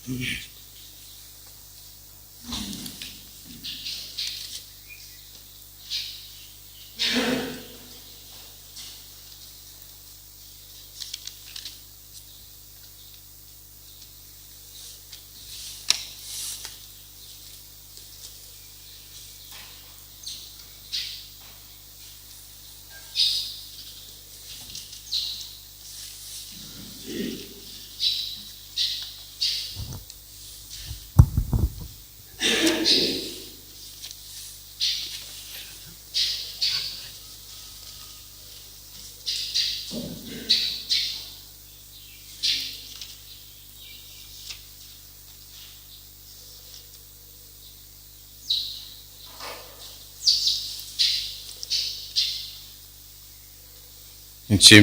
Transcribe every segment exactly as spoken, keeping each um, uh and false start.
Jingshim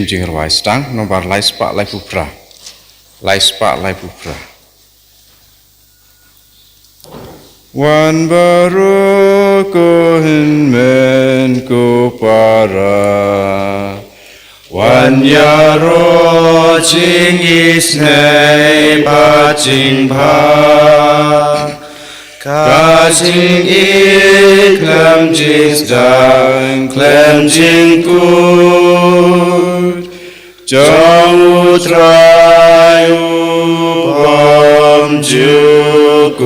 jingrwai sdang, nombar lai spah lai phew phra. Lai spah lai phew phra. Wan baroh ko hynmen ko para. Wan ïaroh jingisynei bad jingbha. Ka jingïeit khlem jingsdang khlem jingkut jong U Trai U Bymjukut.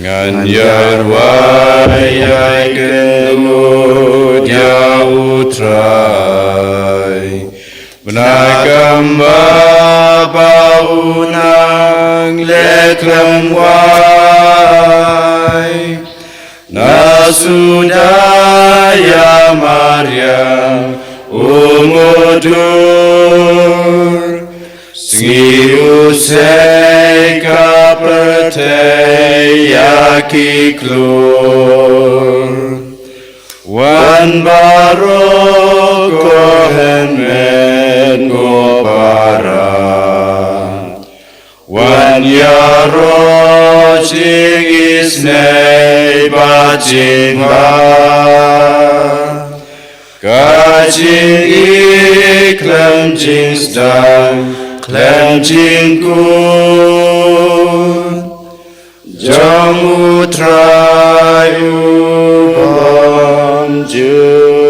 Ngan ïarwai ïa kynnoh ïa U Trai. Bad kumba ba u nang leh khlem wai. Na suda ïa mariang u mudui. Sngi u sei ka pyrthei ïa ki klur. Wan baroh ko hynmen ko para. Wan ïaroh jingisynei bad jingbha. Ka jingïeit khlem jingsdang khlem jingkut jong U Trai U Bymjukut.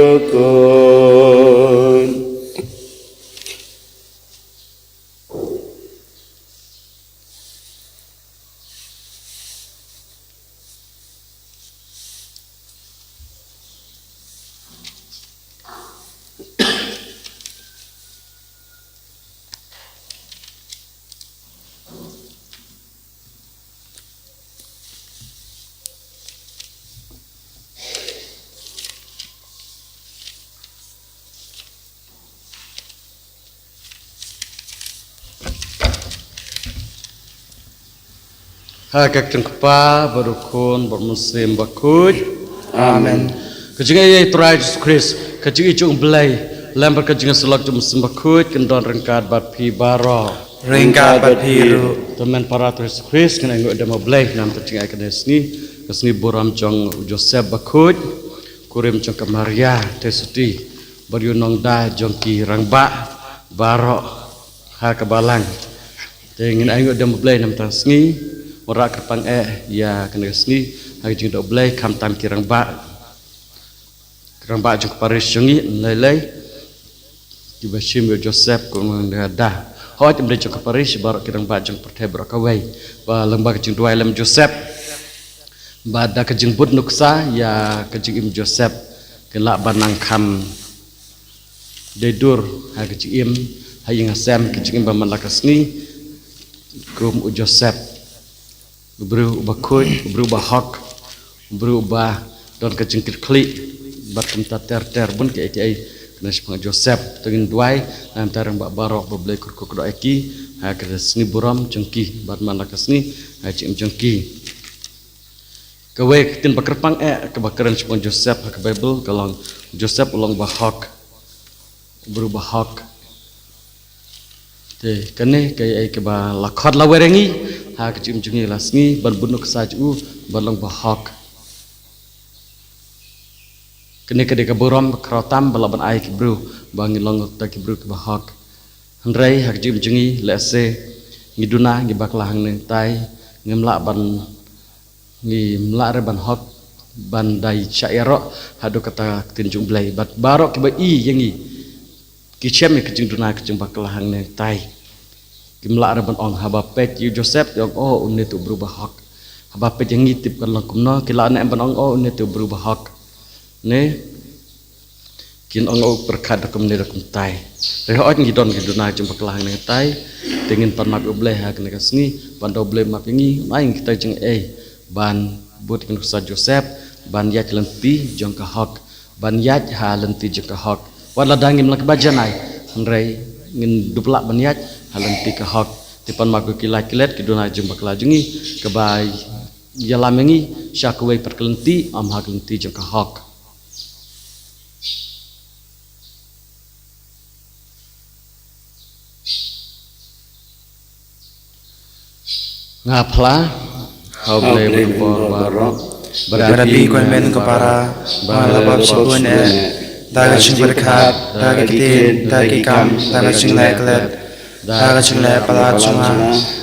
Ha ka kyrteng u Kpa bad u Khun bad u Mynsiem Bakhuid. Amen. Ka jingïeit ïa U Trai Jisu Khrist, ka jingïeit jong U Blei, lem bad ka jingïasyllok jong U Mynsiem Bakhuid, kin don ryngkat bad phi baroh. Ryngkat bad phi ruh. Tymmen para U Trai Jisu Khrist, ngin ainguh ïa u dem U Blei namar ka jingïaid kane ka sngi, ka sngi burom jong u Joseph Bakhuid, kurim jong ka Maria Theisotti, bad ïa u nongda jong ki rangbah baroh ha ka balang. Te ngin ainguh ïa u dem U Blei namar ka sngi, wanrah kyrpang eh ïa kane ka sngi ha ka jingïaid U Blei, khamtam ki rangbah, ki rangbah jong ka parish jong ngi lei lei, kiba shim ïa u Joseph kum u nongda. Hooid, ym dei jong ka parish baroh, ki rangbah jong ka pyrthei baroh kawei. Ba lyngba ka jingduwai lem Joseph bad da ka jingbud nuksa ïa ka jingim Joseph, kin lah ban nang kham dei dur ha ka jingim, ha ïing ha sem, ka jingim ba man la ka sngi, kum u Joseph. U briew uba khuid, u briew uba hok, u briew uba don ka jingkitkhlieh bad kumta ter ter, bun kiei kiei ki nang shaphang u Joseph. To ngin duwai na ka bynta ki rangbah baroh, ba U Blei un kyrkhu kyrdoh ïa ki ha ka sngi burom jong ki bad man la ka sngi ha ka jingim jong ki. Kawei ka ktien ba kyrpang eh kaba kren shaphang u Joseph ha ka Baibl ka long, u Joseph u long uba hok. U briew uba hok. Te kane kaei kaba la khot lawei ïa ngi ha ka jingim jong ngi la sngi, ban bud nuksa ïa u, ban long uba hok. Kane ka dei ka burom ba khraw tam, ba lah ban ai ki briew ba ngin long tang ki briew kiba hok. Hynrei ha ka jingim jong ngi lehse Ngi duna, ngi bakla hangne tai, ngim lah ban, ngim lah re ban hok, ban dei sha ïaroh haduh kata ka ktien jong U Blei. Bad baroh kiba i ïa ngi, ki shem ïa ka jingduna ka jingbakla hangne tai. Kim lah re ban ong, haba peit ïa u Joseph, ki ong, oh, une te u briew ba hok. Haba peit ïa ngi, tip kan long kumno, ki lah ne em ban ong, oh, une te u briew ba hok. Ne, kin ong, oh, pyrkhat da kumne da kumtai. Hynrei hooid, ngi don ka jingduna ka jingbakla hangne tai. Te ngin pan map ïa U Blei ha kane ka sngi, ban da U Blei map ïa ngi, un ai ïa ngi kita ki jingaiei ban bud ïa u Joseph, ban ïaid ha lynti jong ka hok, ban ïaid ha lynti jong ka hok. Wat lada ngim lah kiba janai, hynrei ngin dup lah ban ïaid ha lynti ka hok. Te pan map ïa ki lait ki let, ki duna jingbakla jong ngi, kiba ïalam ïa ngi sha kawei pat ka lynti, ym ha ka lynti jong ka hok. Nga phla ha U Blei ba donbor baroh, ba da phi, ko hynmen ko para, ba nga la pap shibun eh, da ka jingpyrkhat, da ka ktien, da ki kam, da ka jingleh klet, da ka jingleh palat jong nga,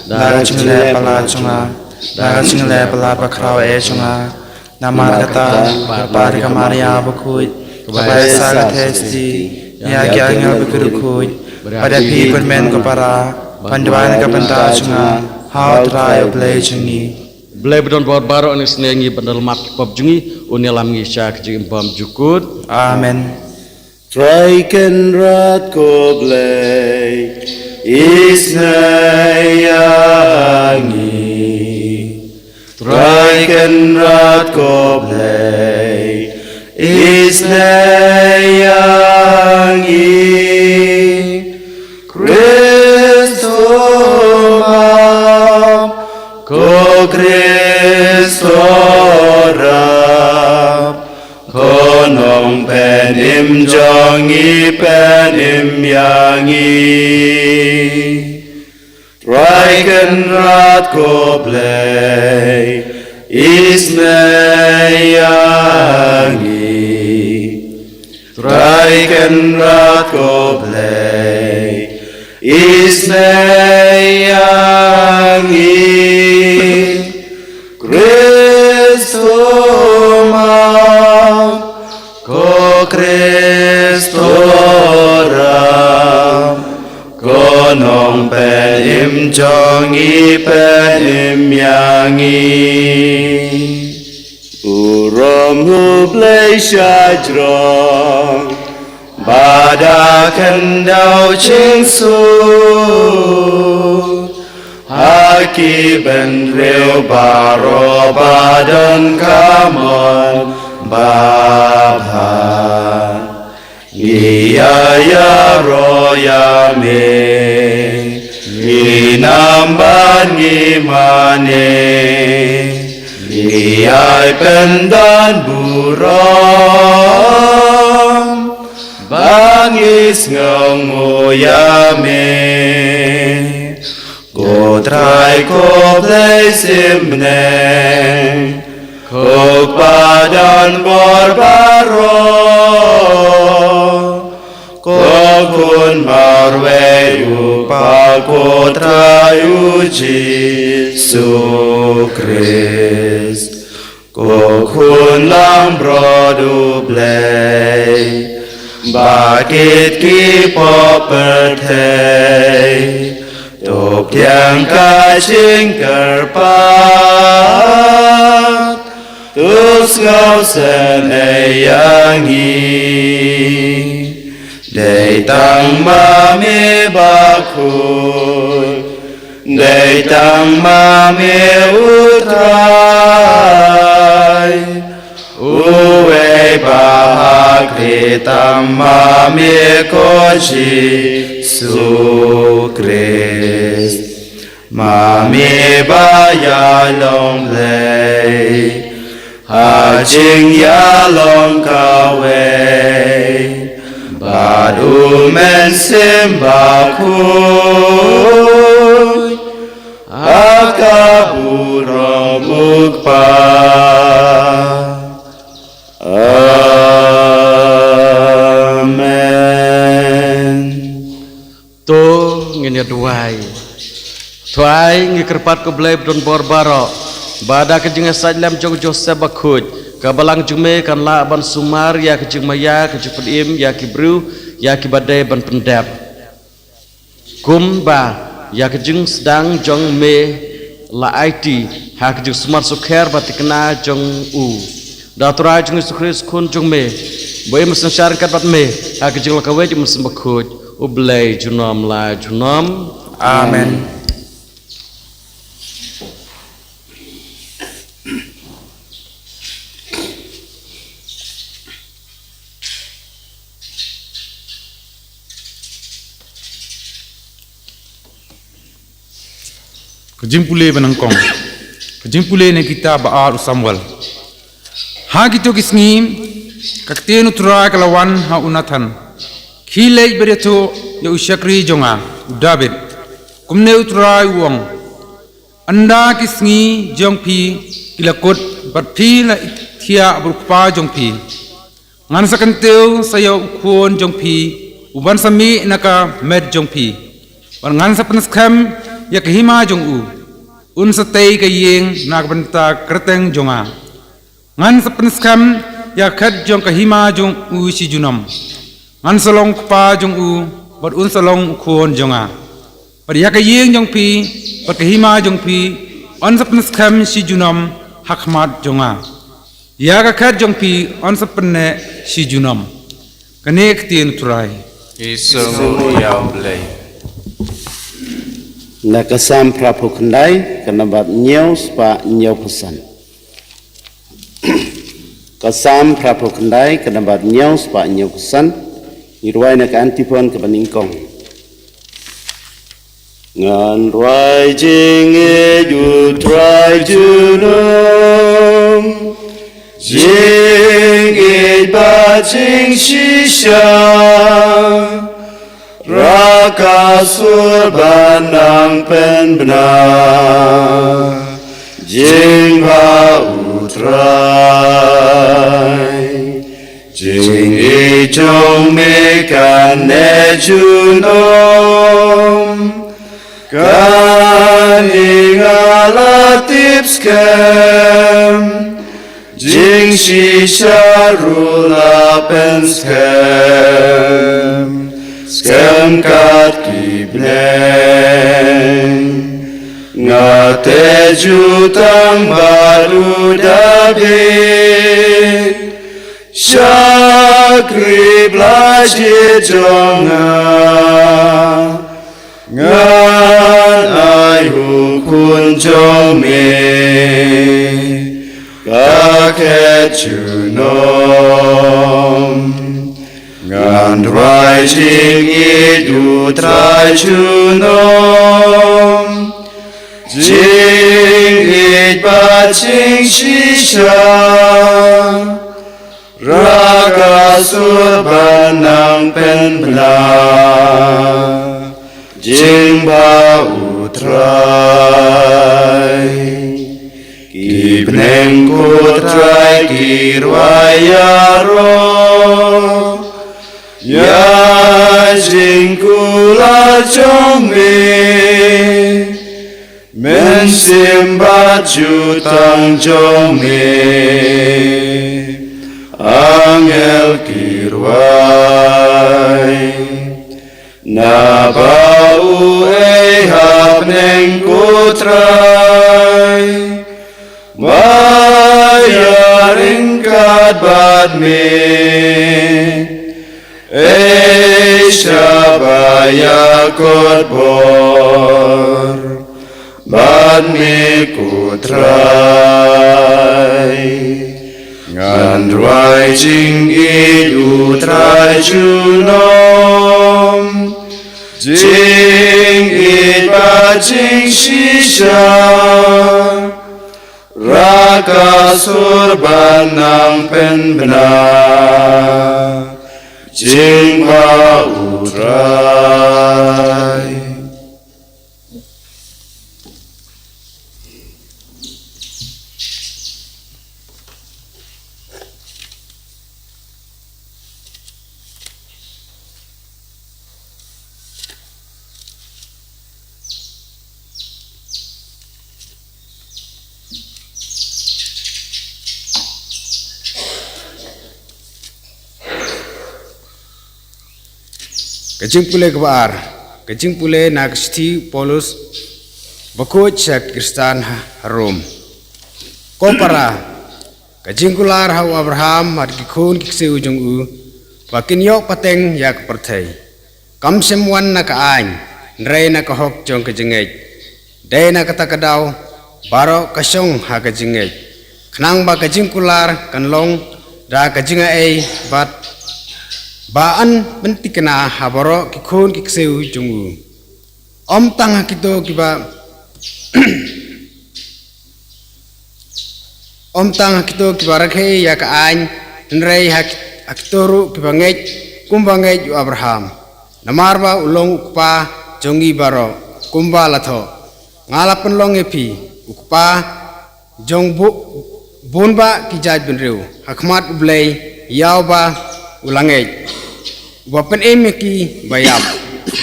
da ka jingleh palat jong nga, da ka jingleh palat bakhraw eh jong nga. Namar kata, kyrpad ïa ka Maria bakhuid, kaba ïa sa ka theisotti ïa ki angel bad ki riewkhuid, bad ïa phi ko hynmen ko para, ban duwai na ka bynta jong nga ha U Trai U Blei jong ngi. Blei ba donbor baroh un isynei ïa ngi bad un ïalam ki pop jong ngi, un ïalam ngi sha ka jingim bymjukut. Amen. Trai Kynrad ko Blei, isynei ïa ngi. Trai Kynrad ko Blei, isynei ïa ngi. Khrist to map, ko Khrist to rap, ko Nongpynim jong ngi, pynim ïa ngi. Trai Kynrad ko Blei, isynei ïa ngi. Trai Kynrad ko Blei, isynei ïa ngi. Khrist to map, ko Khrist to rap, ko Nongpynim jong ngi, pynim ïa ngi. Burom U Blei shajrong, ba da khyndew jingsuk, ha ki bynriew baroh ba don ka mon ba bha. Ngi ïa ïaroh ïa me, ngi nam bad ngi mane, ngi ai pyndon burom, ba ngi sngewnguh ïa me. Ko Trai ko Blei shimbyneng, ko Kpa donbor baroh, ko Khun marwei U Kpa, ko Trai U Jisu Khrist. Ko Khun langbrot U Blei, ba kit ki pop pyrthei, to pdiang ka jingkyrpad, to sngewsynei ïa ngi. Dei tang ma me bakhuid, dei tang ma me U Trai, uwei ba hakri, tang ma me ko Jisu Khrist. Ma me ba ïalong Blei, ha jingïalong kawei, bad U Mynsiem Bakhuid, ha ka burom U Kpa. Amen. To ngin ïa duwai. kyrpad ko Blei badonbor baroh, ba da ka jingïasaid lem jong Joseph bakhuid, ka balang jong me kan lah ban sumar ïa ka jingmaïa ka jingpynim ïa ki briew ïa kiba dei ban pyndep. Kumba ïa ka jingsdang jong me la aiti ha ka jingsumar sukher bad thikna jong u. Da U Trai jong ngi Jisu Khrist Khun jong me, ba im synshar ryngkat bad me ha ka jinglong kawei jong U Mynsiem Bakhuid, U Blei junom la junom. Amen. Ka jingpule ba nyngkong. Ka jingpule na ka kitab ba ar u Samuel. Ha kito ki sngi, ka ktien U Trai ka la wan ha u Nathan. Khie leit bad ïathuh ïa u shakri jong nga, u David. Kumne U Trai u ong: Ynda ki sngi jong phi ki la kut bad phi la ithuh bad u kpa jong phi, ngan sa kyntiew sa ïa u khun jong phi uban sa mih na ka met jong phi, bad ngan sa pynskhem ïa ka hima jong u. Un sa tei ka ïing na ka bynta ka kyrteng jong nga. Ngan sa pynskhem ïa ka khet jong ka hima jong u shi junom. Ngan sa long u kpa jong u, bad un sa long u khun jong nga. Bad ïa ka ïing jong phi bad ka hima jong phi yn sa pynskhem shi junom ha khmat jong nga. Ïa ka khet jong phi yn sa pynneh shi junom. Kane ka ktien U Trai. Ngi sngew ïa U Blei. Na ka Salm phra phew khyndai, ka nambar hynñiew spah hynñiew phew san. Ka Salm phra phew khyndai, ka nambar hynñiew spah hynñiew phew san. Ngi rwai na ka antiphon kaba nyngkong. Ngan rwai jingïeit U Trai junom, jingïeit bad jingshisha. Raka sur ba nang pynbna, jingbha U Trai. Jingïeit jong me kan neh junom, kane nga la tip skhem. Jingshisha ruh la pynskhem, skhem kat ki bneng. Nga teh jutang bad u David, shakri blai jong nga. Ngan ai u khun jong me ka khet junom. Ngan rwai jingïeit U Trai junom, jingïeit bad jingshisha. Raka sur ba nang pynbna, jingbha U Trai. Ki bneng ko Trai ki rwai ïaroh ïa jingkular jong me. Mynsiem bad jutang jong me, angel ki rwai. Naba u Ahab bneng ko Trai, ba ïaryngkat bad me. Ei sha ba ïakot bor bad me ko Trai. Ngan rwai jingïeit U Trai junom, jingïeit bad jingshisha. Raka sur ba nang pynbna, jingbha U Trai. Ka jingpule kaba ar. Ka jingpule na ka shithi u Paulus bakhuid sha ki Khristan ha Rom. Ko para, ka jingkular ha u Abraham bad ki khun ki ksiew jong u ba kin ïoh pateng ïa ka pyrthei, kam shym wan na ka aiñ, hynrei na ka hok jong ka jingngeit. Dei na kata ka daw, baroh ka shong ha ka jingngeit, khnang ba ka jingkular kan long da ka jingai bad ba yn pynthikna ha baroh ki khun ki ksiew jong u. Ym tang ha kito kiba ym tang ha kito kiba rakhe ïa ka aiñ, hynrei ha ki-, ha kito ruh kiba ngeit kumba ngeit u Abraham. Namar ba u long u kpa jong ngi baroh, kumba la thoh: Nga la pynlong ïa phi u kpa jong bu-, bun bah ki jaitbynriew ha khmat U Blei, ïa uba u la ngeit, uba pynim ïa ki ba ïap,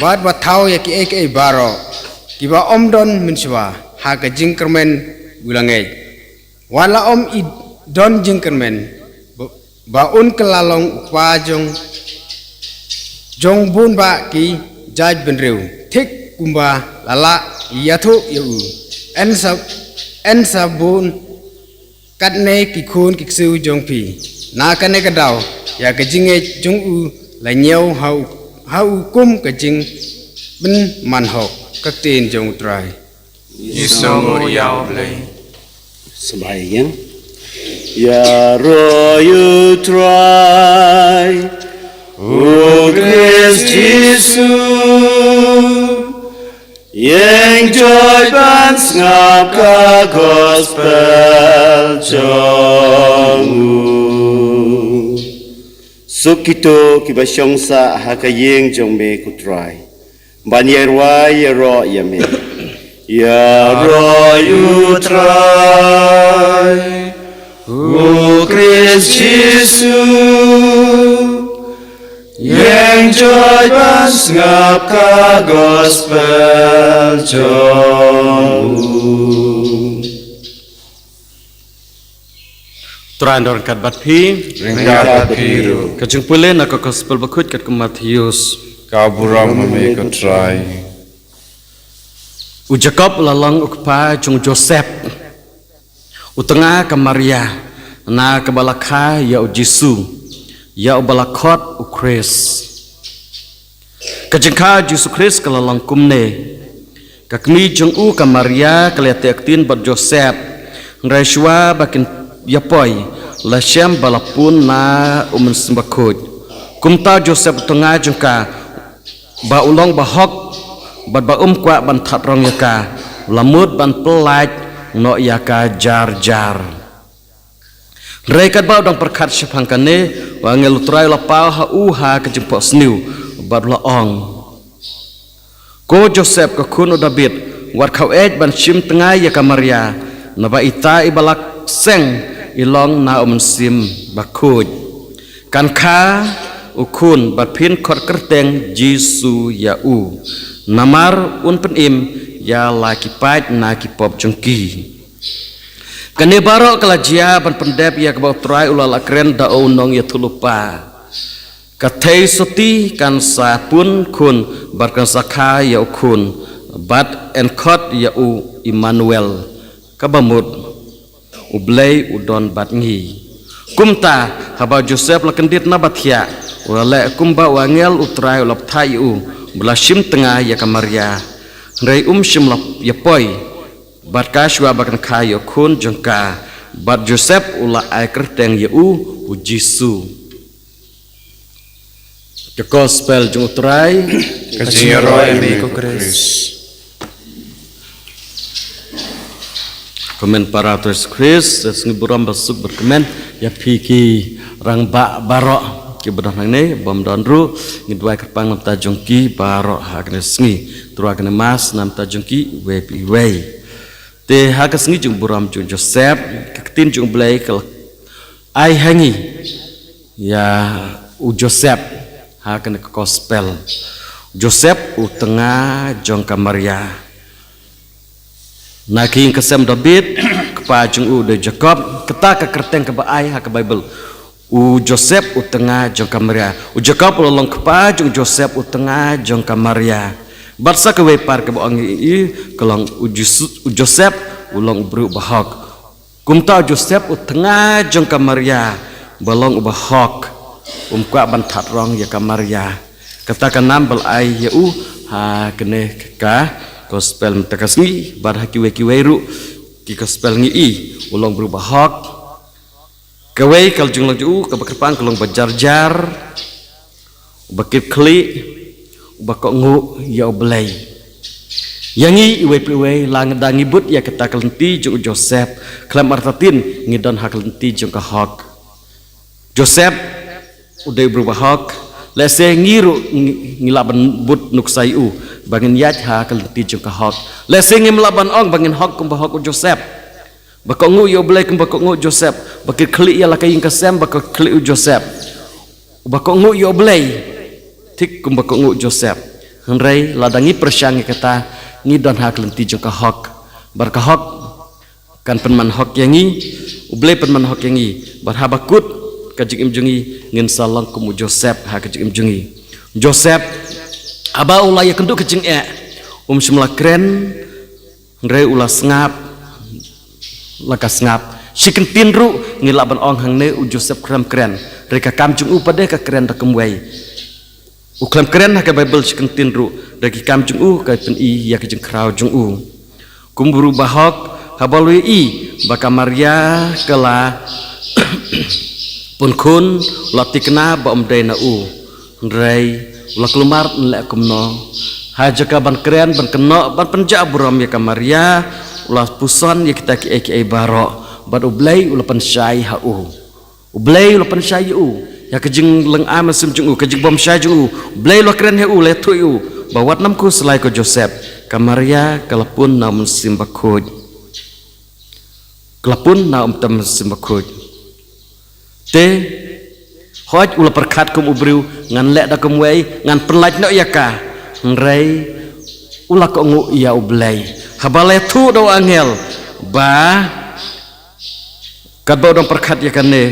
bad ba thaw ïa kiei kiei baroh kiba ym don mynshuwa ha ka jingkyrmen u la ngeit. Wat la ym i don jingkyrmen ba, ba un kylla long u kpa jong, jong bun bah ki jaitbynriew, thik kumba la lah ïathuh ïa u: Yn sa, yn sa bun katne ki khun ki ksiew jong phi. Na kane ka daw, ïa ka jingngeit jong u la ñiew ha u, ha u kum ka jingpynmanhok. Ka ktien jong U Trai. Ïa u Blei. Symbai ïa. Ïaroh ïa U Trai, U Khrist Jisu. Ïeng joit ban sngap ka gospel jong u. Suk kito kiba shong sah ha ka ïing jong me, ko Trai, ban ïai rwai ïaroh ïa me. Ïaroh ïa U Trai, U Khrist Jisu. Ïeng joit ban sngap ka gospel jong u. Trai un don ryngkat bad phi. Ryngkat bad phi ruh. Ka jingpule na ka gospel bakhuid katkum u Mathaios. Ka burom ha me, ko Trai. U Jakob u la long u kpa jong u Joseph, u tnga ka Maria, na kaba la kha ïa u Jisu, ïa uba la khot u Khrist. Ka jingkha u Jisu Khrist ka la long kumne: ka kmie jong u ka Maria ka la ïateh ktien bad u Joseph, hynrei shuwa ba kin ïa poi, la shem ba la pun na u Mynsiem Bakhuid. Kumta u Joseph u tnga jong ka, ba u long bahok bad ba um kwah ban thad rong ïa ka, u la mut ban pyllait noh ïa ka jar jar. Hynrei katba u dang pyrkhat shaphang kane, u angel U Trai u la paw ha u ha ka jingphohsniew bad u la ong: Ko Joseph, ka khun u Dabid, wat khaw-eit ban shim tnga ïa ka Maria, naba ita iba la seng i long na u Mynsiem Bakhuid. Kan kha u khun bad phin khot kyrteng Jisu ïa u, namar un pynim ïa la ki paid na ki pop jong ki. Kane baroh ka la jia ban pyndep ïa kaba U Trai u la lah kren da u nongïathuhlypa: Ka thei sotti kan sa pun khun bad kan sa kha ïa u khun, bad yn khot ïa u Immanuel, kaba mut: U Blei u don bad ngi. Kumta, haba u Joseph la kyndit na ba thiah, u la leh kumba u angel U Trai u la bthah ïa u, bad u la shim tnga ïa ka Maria. Hynrei um shym la ïa poi bad ka shuwa ba kan kha ïa u khun jong ka, bad u Joseph u la ai kyrteng ïa u, u Jisu. Ka gospel jong U Trai. Ka jingïaroh ïa me, ko Khrist. Kmen para u Jisu Khrist, ngi burom basuk bad kmen ïa phi ki rangbah baroh kiba don hangne, bym don ruh, ngi duwai kyrpang na bynta jong ki baroh ha kane ka sngi. Trai, kane mass na bynta jong ki iwei pa iwei. Te ha ka sngi jong burom jong u Joseph, ka ktien jong U Blei ka la ai ha ngi ïa u Joseph ha kane ka gospel. Joseph u tnga jong ka Maria. Na ka ïing ka sem Dabid, kpa jong u dei u Jakob, kata ka kyrteng kaba ai ha ka Baibl. U Joseph u tnga jong ka Maria. U Jakob u la long kpa jong u Joseph u tnga jong ka Maria. Bad sa kawei pat kaba ong ïa i ka long u Jisu, u Joseph u long u briew bahok. Kumta u Joseph u tnga jong ka Maria ba long u bahok. Um kwah ban thad rong ïa ka Maria. Kata ka nam ba la ai ïa u ha kane ka gospel mynta ka sngi bad ha kiwei kiwei ruh ki gospel ngi i u long u briew bahok. Kawei ka jinglong jong u kaba kyrpang ka long ba jarjar, uba kit khlieh, uba kohnguh ïa U Blei. Ïa ngi iwei pa iwei la da ngi bud ïa kata ka lynti jong u Joseph, khlem artatien ngi don ha ka lynti jong ka hok. Joseph u dei u briew bahok. Lehse ngi ruh ngi, ngi lah ban bud nuksa ïa u ba ngin ïaid ha ka lynti jong ka hok. Lehse ngim lah ban ong ba ngin hok kumba hok u Joseph, ba kohnguh ïa U Blei kumba kohnguh u Joseph, ba kit khlieh ïa la ka ïing ka sem ba kit khlieh u Joseph, uba kohnguh ïa U Blei thik kumba kohnguh u Joseph. Hynrei lada ngi pyrshang ïa kata, ngi don ha ka lynti jong ka hok. Bad ka hok kan pynman hok ïa ngi, U Blei pynman hok ïa ngi. Bad haba kut ka jingim jong ngi, ngin sa long kum u Joseph ha ka jingim jong ngi. Joseph, haba u la ïakynduh ka jingeh, um shym la kren, hynrei u la sngap la ka sngap. Shi kyntien ruh ngi lah ban ong hangne u Joseph khlem kren, hynrei ka kam jong u pat de ka kren da kumwei. U khlem kren ha ka Baibl shi kyntien ruh, hynrei ki kam jong u ka pyni ïa ka jingkhraw jong u. Kum u briew bahok, haba u la ïohi ba ka Maria ka la pun khun, u la thikna ba um dei na u. Hynrei u la kulmar, yn leh kumno. Ha jaka ban kren, ban kynnoh, ban pynjah burom ïa ka Maria, u la puson ïa kita kiei kiei baroh. Bad U Blei u la pynshai ha u. U Blei u la pynshai ïa u ïa ka jinglynga mynsiem jong u, ka jingbymshai jong u. U Blei u la kren ha u, u la ïathuh ïa u ba wat nym khuslai ko Joseph. Ka Maria ka la pun na u Mynsiem Bakhuid. Ka la pun na u Mynsiem Bakhuid. Te hooid u la pyrkhat kum u briew, ngan leh da kumwei, ngan pynlait noh ïa ka. Hynrei u la kohnguh ïa U Blei. Haba la ïathuh da u angel ba katba u dang pyrkhat ïa kane,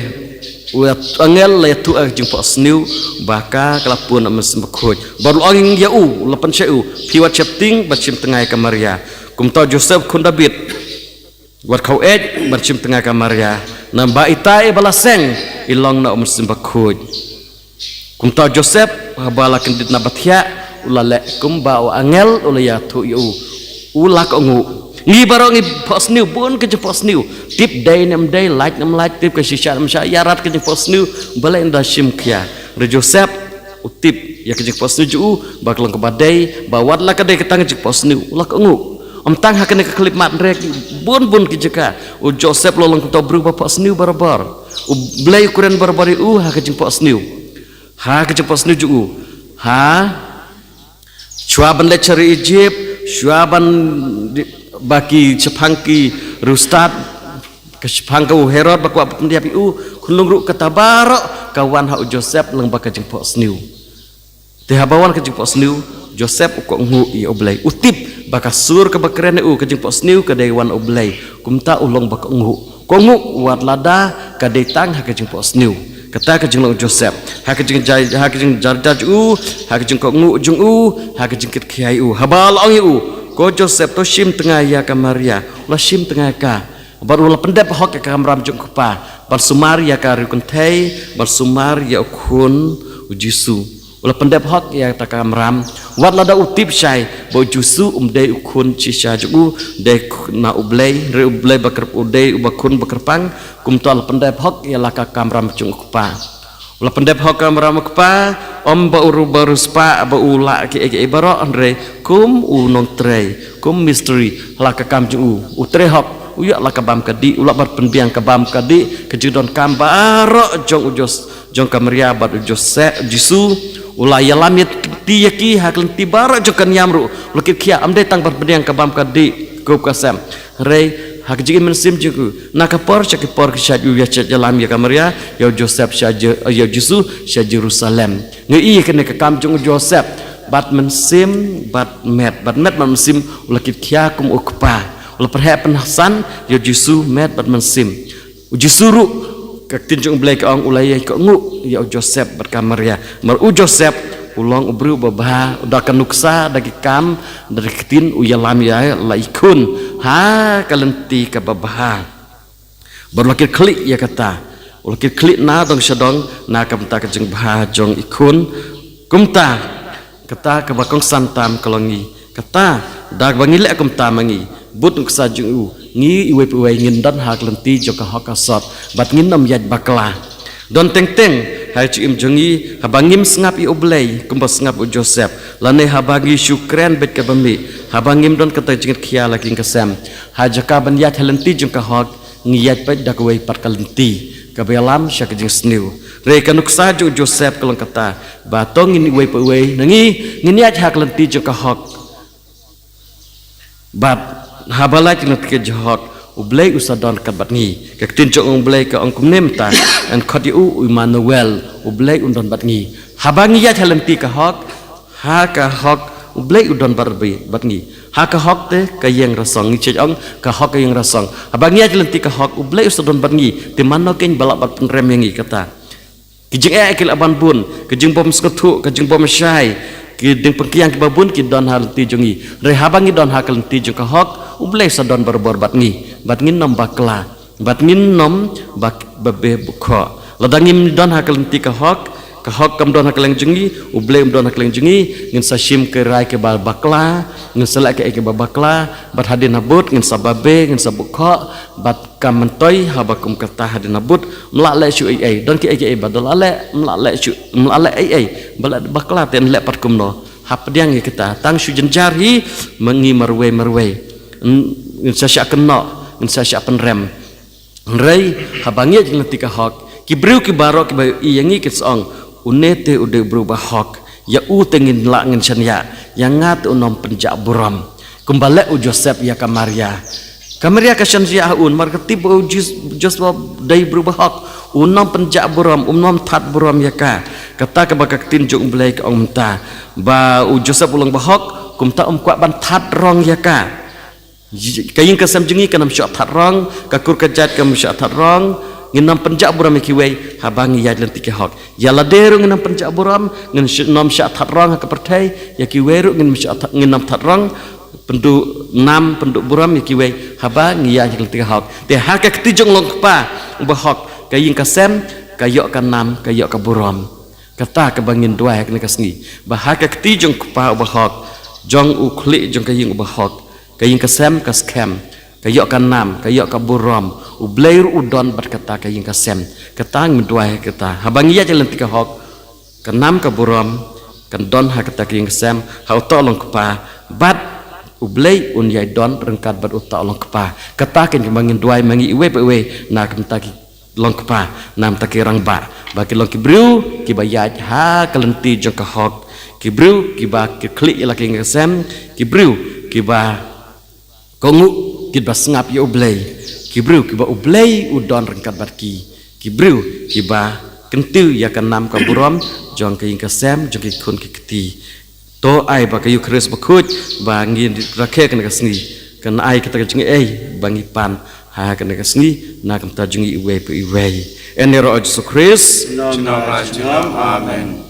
u angel la ïathuh ïa ka jingphohsniew ba ka ka la pun na u Mynsiem Bakhuid. Bad u la ong ïa u, u la pynshai u, phi wat sheptieng ban shim tnga ïa ka Maria. Kumta u Joseph khun David, wat khawei ban shim tnga ïa ka Maria, namar ba ita iba la seng i long na u Mynsiem Bakhuid. Kumta u Joseph haba la kyndit na ba thiah, u la leh kumba u angel u la ïathuh ïa u. U la kohnguh. Ngi baroh ngi phohsniew, bun ka jingphohsniew. Tip dei ne ym dei, lait ne ym lait, tip ka shisha ne ym shisha, ïarap ka jingphohsniew, balei nda shim khia. Hynrei u Joseph u tip ïa ka jingphohsniew jong u ba ka long kaba dei, ba wat la ka dei ka tang ka jingphohsniew, u la kohnguh. Ym tang ha kane ka khyllipmat, hynrei bun bun ki jaka u Joseph u la long kumta u briew ba phohsniew barabor. U Blei u kren barabor ïa u ha ka jingphohsniew. Ha ka jingphohsniew jong u. Ha shuwa ban leit sha ri Egypt, shuwa ban di-, ba ki shaphang ki riewstad, ka shaphang ka u Herod ba kwah ban pyndiap ïa u, khunlung ruh kata baroh ka wan ha u Joseph lyngba ka jingphohsniew. Te haba wan ka jingphohsniew, Joseph u kohnguh ïa U Blei. U tip ba ka sur kaba kren ïa u, ka jingphohsniew ka dei wan U Blei. Kumta u long ba kohnguh. Kohnguh wat lada ka dei tang ha ka jingphohsniew. Kata ka jinglong u Joseph. Ha ka jingjar, ha ka jingjarjar jong u, ha ka jingkohnguh jong u, ha ka jingkitkhia ïa u. Haba la ong ïa u, ko Joseph, to shim tnga ïa ka Maria. U la shim tnga ïa ka. Bad u la pyndep hok ïa ka kamram jong u kpa ban sumar ïa ka riewkynthei, kynthei, ban sumar ïa u khun u Jisu. U la pyndep hok ïa kata ka kamram. Wat lada u tip shai ba u Jisu um dei u khun shisha jong u, dei na U Blei, hynrei U Blei ba kyrp-, u dei uba khun ba kyrpang, kumta u la pyndep hok ïa la ka kamram jong u kpa. U la pyndep hok kamram u kpa, ym ba u riewspah ba u lah kiei kiei baroh, hynrei kum u nongtrei, kum mistri, ha la ka kam jong u, u trei hok, u ïoh la ka bam ka dih, u lah ban pynbiang ka bam ka dih, ka jingdonkam baroh jong u Jos-, jong ka Maria bad u Joseph, Jisu, u la ïalam ïa ki, ïa ki ha ka lynti baroh jong ka niam ruh, u la kitkhia, ym dei tang ban pynbiang ka bam ka dih, kup ka sem. Hynrei ha ka jingim mynsiem jong u, na ka por sha ka por ki shait, u ïa shait ïalam ïa ka Maria, ïa u Joseph sha Je-, ïa u Jisu sha Jerusalem. Ngi i kane ka kam jong u Joseph, bad mynsiem bad met, bad met bad mynsiem, u la kitkhia kum u kpa. U la pyrheh pynsan ïa u Jisu met bad mynsiem. U Jisu ruh Ka ktien jong U Blei ka ong, u la ïai kohnguh ïa u Joseph bad ka Maria. Namar u Joseph u long u briew uba bha, da ka nuksa, da ki kam, da ki ktien, u ïalam ïa la i khun ha ka lynti kaba bha. Bad u la kit khlieh ïa kata. U la kit khlieh na dong sha dong na ka bynta ka jingbha jong i khun. Kumta, kata kaba kongsan tam ka long ngi. Kata, da kaba ngi leh kumta ma ngi, bad nuksa jong u, ngi iwei pa iwei ngin don ha ka lynti jong ka hok ka sot, bad ngin ym ïaid bakla. Don teng teng ha ka jingim jong ngi, haba ngim sngap ïa U Blei kumba sngap u Joseph, lane haba ngi shu kren beit kaba mih, haba ngim don kata ka jingkitkhia la ka ïing ka sem, ha jaka ban ïaid ha lynti jong ka hok, ngi ïaid beit da kawei pat ka lynti kaba ïalam sha ka jingsniew. Hynrei ka nuksa jong u Joseph ka long kata, ba to ngin iwei pa iwei na ngi ngin ïaid ha ka lynti jong ka hok. Bad haba la jingkitkhia jong ka hok, U Blei u sa don ryngkat bad ngi. Ka ktien jong U Blei ka ong kumne mynta, yn khot ïa u, u Immanuel, U Blei un don bad ngi. Haba ngi ïaid ha lynti ka hok, ha ka hok U Blei u don bad, bad ngi. Ha ka hok te ka ïeng rasong, ngi check ong ka hok ka ïeng rasong. Haba ngi ïaid ha lynti ka hok, U Blei u sa don bad ngi. Te mano kein ba lah ban pynrem ïa ngi kata? Ki jingeh ki lah ban bun, ka jingbym sngewthuh, ka jingbym shai, ki jingpynkhiang kiba bun ki don ha lynti jong ngi. Hynrei haba ngi don ha ka lynti jong ka hok, U Blei sa don barabor bad ngi. Bad ngin ym bakla, bad ngin ym ba, ba beh bukhoh. Lada ngim don ha ka lynti ka hok, ka hok kam don ha kylleng jong ngi, U Blei um don ha kylleng jong ngi, ngin sa shim ki rai kiba bakla, ngin sa leh kaei kaei kiba bakla, bad hadien habud ngin sa babe, ngin sa bukhoh, bad kam myntoi haba kum kata hadien habud, ym lah leh shuh ei ei, don kiei kiei ba da lah leh, ym lah leh shuh, ym lah leh ei ei, ba leh bakla te yn leh pat kumno. Hap pdiang ïa kita, tang shu jynjar hi, ma ngi marwei marwei. Ngin, ngin sa shah kynnoh, ngin sa shah pynrem. Hynrei haba ngi ïaid ha lynti ka hok, ki briew ki baroh kiba ïohi ïa ngi kin sa ong, une te u dei u briew ba hok, ïa u te ngin lah ngin shaniah, ïa nga te un ym pynjah burom. Kumba leh u Joseph ïa ka Maria. Ka Maria ka shaniah ha u, namar ka tip ba u Jis-, Joseph u dei u briew ba hok, un ym pynjah burom, un ym thad burom ïa ka. Kata kaba ka ktien jong U Blei ka ong mynta, ba u Joseph u long ba hok, kumta um kwah ban thad rong ïa ka. Ka ïing ka sem jong ngi kan ym shah thad rong, ka kur ka jait kan ym shah thad rong, ngin ym pynjah burom ïa kiwei, haba ngi ïaid lynti ka hok. Ïa lade ruh ngin ym pynjah burom, ngin sh-, ym shah thad rong ha ka pyrthei, ïa kiwei ruh ngin ym shah thad, ngin ym thad rong, pynduh nam, pynduh burom ïa kiwei, haba ngi ïaid lynti ka hok. Te ha ka kti jong u long kpa uba hok, ka ïing ka sem ka ïoh ka nam, ka ïoh ka burom. Kata kaba ngin duwai ha kane ka sngi, ba ha ka kti jong u kpa uba hok, jong u khlieh jong ka ïing uba hok, ka ïing ka sem ka skhem, ka ïoh ka nam, ka ïoh ka burom. U Blei ruh u don bad kata ka ïing ka sem. Kata ngin duwai ha kata. Haba ngi ïaid ha lynti ka hok, ka nam ka burom kan don ha kata ka ïing ka sem, ha uta u long kpa, bad U Blei un ïai don ryngkat bad uta u long kpa. Kata kein kaba ngin duwai ma ngi iwei pa iwei na ka bynta ki long kpa, na ka bynta ki rangbah, ba ki long ki briew kiba ïaid ha ka lynti jong ka hok, ki briew kiba ki khlieh ïa la ka ïing ka sem, ki briew kiba kohnguh, kiba sngap ïa U Blei, ki briew kiba U Blei u don ryngkat bad ki, ki briew kiba kyntiew ïa ka nam ka burom jong ka ïing ka sem, jong ki khun ki kti. To ai ba ka Eukharist bakhuid ba ngi rakhe ha kane ka sngi kan ai kata ka jingaiei ba ngi pan ha kane ka sngi na ka bynta jong ngi iwei pa iwei. Yn ïaroh, O Jisu Khrist. Amen.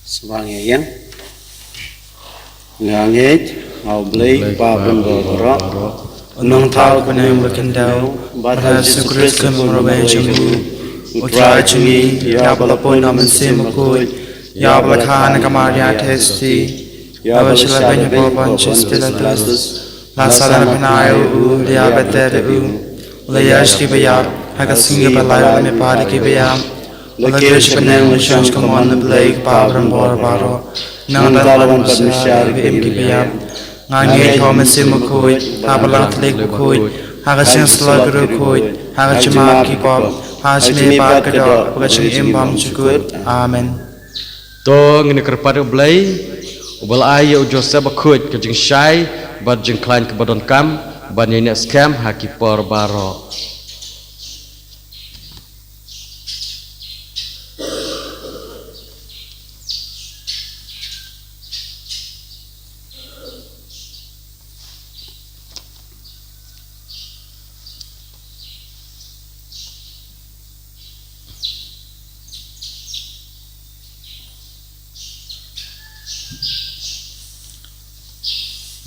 Sngewbha ïa ïeng. Nga ngeit ha U Blei Kpa Bun Baroh, u Nongthaw Kynrad ba khyndew, bad ha Jisu Khrist u Mrad jong U, U Trai jong ngi, uba la pun na u Mynsiem Bakhuid, uba la kha na ka Maria Theisotti, Ïa ba shu la beiñ hapoh Pontius Pilatus, la sahlem pynïaid ïa u, la ïaid bad ter ïa u, la ïaid sha ki baïap, ha ka sngi kaba lai u la mihpat ïa ki baïap, u la kiew sha bneng, u la shong sha ka mon U Blei Kpa Barabor baroh. Nangta la wan pat bishar ïa ki im ki baïap. Nga ngeit ha u Messiah Bakhuid, ha ka Balang Katholik Bakhuid, ha ka jingïasyllok ki riewkhuid, ha ka jingmap ki pop, ha ka jingmihpat ka doh, bad ka jingim bymjukut. Amen. To ngin ïa kyrpad ïa U Blei, uba la ai ïa u Joseph Bakhuid ka jingshai bad jingkhlaiñ kaba donkam, ban ïaineh skhem ha ki por baroh.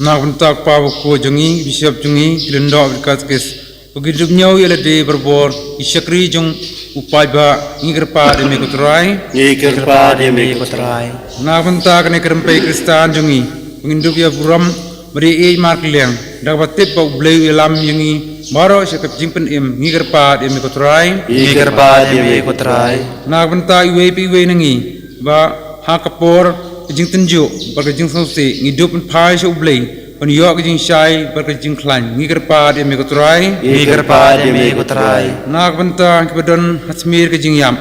Na ka bynta u Kpa Bakhuid jong ngi, Bishop jong ngi, ki lyngdoh bad ki katekis, ba kin dup ñiew ïa lade barabor, ki shakri jong u paidbah, ngi kyrpad ïa me ko Trai. Ngi kyrpad ïa me ko Trai. Na ka bynta kane ka rympei Khristan jong ngi, ba ngin dup ïa burom bad ïa ïeit markylliang, da kaba tip ba U Blei u ïalam ïa ngi baroh sha ka jingpynim, ngi kyrpad ïa me ko Trai. Ngi kyrpad ïa me ko Trai. Na ka bynta iwei pa iwei na ngi, ba ha ka por ka jingtynjuh bad ka jingsngewsih, ngi dup pynphai sha U Blei ban ïoh ka jingshai bad ka jingkhlaiñ, ngi kyrpad ïa me ko Trai. Ngi kyrpad ïa me ko Trai. Na ka bynta kiba don ha smier ka jingïap,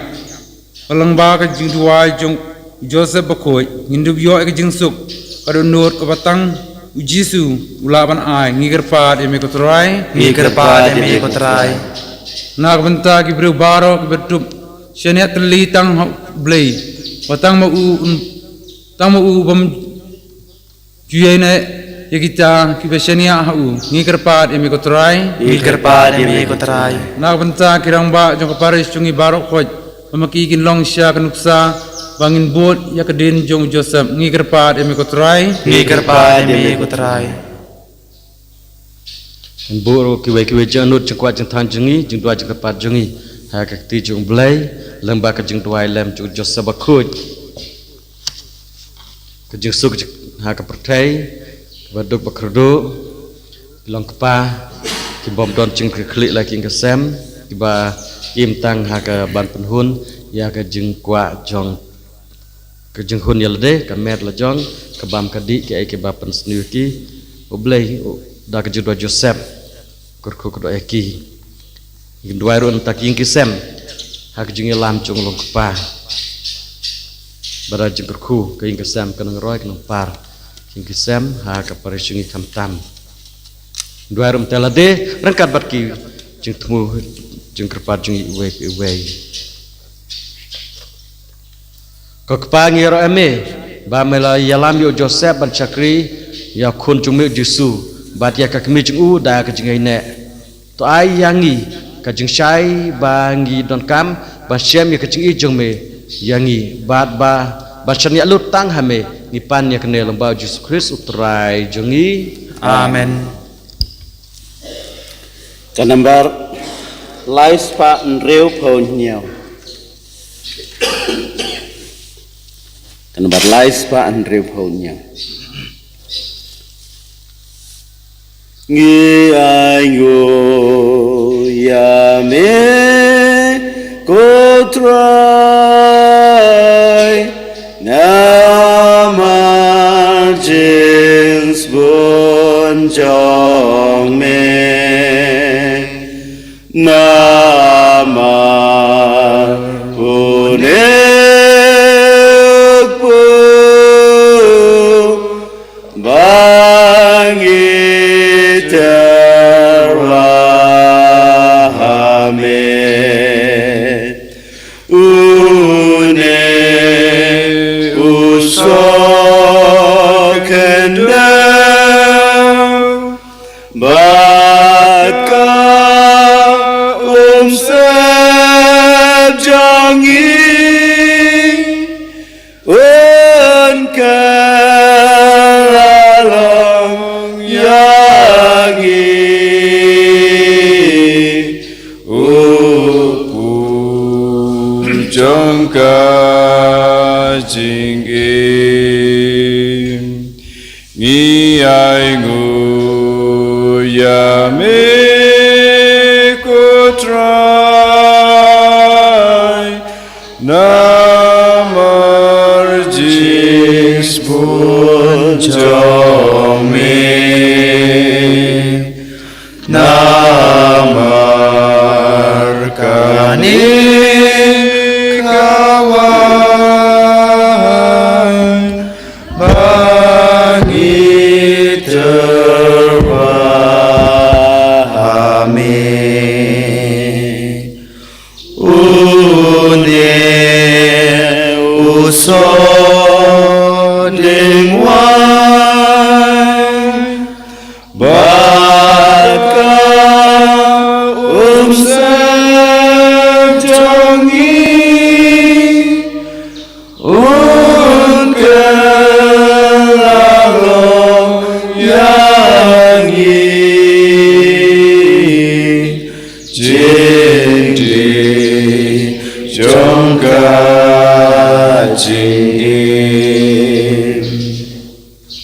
lyngba ka jingduwai jong u Joseph Bakhuid, ngin dup ïoh ïa ka jingsuk ka dohnud kaba tang u Jisu u lah ban ai, ngi kyrpad ïa me ko Trai. Ngi kyrpad ïa me ko Trai. Na ka bynta ki briew baroh kiba dup shaniah tylli tang ha U Blei, ba tang ma u, tang ma u bym ju ïaineh ïa kita kiba shaniah ha u, ngi kyrpad ïa me ko Trai. Ngi kyrpad ïa me ko Trai. Na ka bynta ki rangbah jong ka parish jong ngi baroh khoit, ba ma ki kin long sha ka nuksa ba ngin bud ïa ka dien jong u Joseph, ngi kyrpad ïa me ko Trai. Ngi kyrpad ïa me ko Trai. Ngin buh ruh kiwei kiwei jingangnud jingkwah jingthan jong ngi, jingduwai jingkyrpad jong ngi ha ka kti jong U Blei, lyngba ka jingduwai lem jong u Joseph Bakhuid. Ka jingsuk ha ka pyrthei kaba duk ba kyrduh, ki long kpa kiba ym don jingkyrkhu la ki ïing ki sem, kiba im tang ha ka ban pynhun ïa ka jingkwah jong, ka jinghun ïa lade, ka met la jong, ka bam ka dih, kiei kiba pynsniew ïa ki. U Blei u, da ka jingduwai Joseph, kyrkhu kyrdoh ïa ki. Ngin duwai ruh na ka bynta ki ïing ki sem ha ka jingïalam jong u long kpa, ba da jingkyrkhu ka ïing ka sem ka nang roi ka nang par, ki ïing ki sem ha ka parish jong ngi khamtam. Duwai ruh na ka bynta lade ryngkat bad ki jingthmu jingkyrpad jong ngi iwei pa iwei. Ko Kpa, ngi ïaroh ïa me ba me la ïalam ïa u Joseph ban shakri ïa u khun jong me u Jisu bad ïa ka kmie jong u da ka jingïaineh. To ai ïa ngi ka jingshai ba ngi donkam ban shem ïa ka jingïeit jong me ïa ngi, bad ba ban shaniah lut tang ha me. Ngi pan ïa kane lyngba u Jisu Khrist u Trai jong ngi. Amen. Ka nambar lai spah hynriew phew hynñiew. Ka nambar lai spah hynriew phew hynñiew. Ngi ainguh ïa me ko Trai, namar jingsbun jong me. Namar une u kpu ba ngi tyrwa ha me. Une u sohkhyndew bad ka umsyep jong ngi, un kylla long ïa ngi. Ai ngu ya me ko Trai, namar jingspun jong me. Namar kane ka wan ba ngi tyrwa ha me. Une u sodeng wai bad ka umsem jong ngi, un kylla long ïa ngi jingdih jong ka jingim.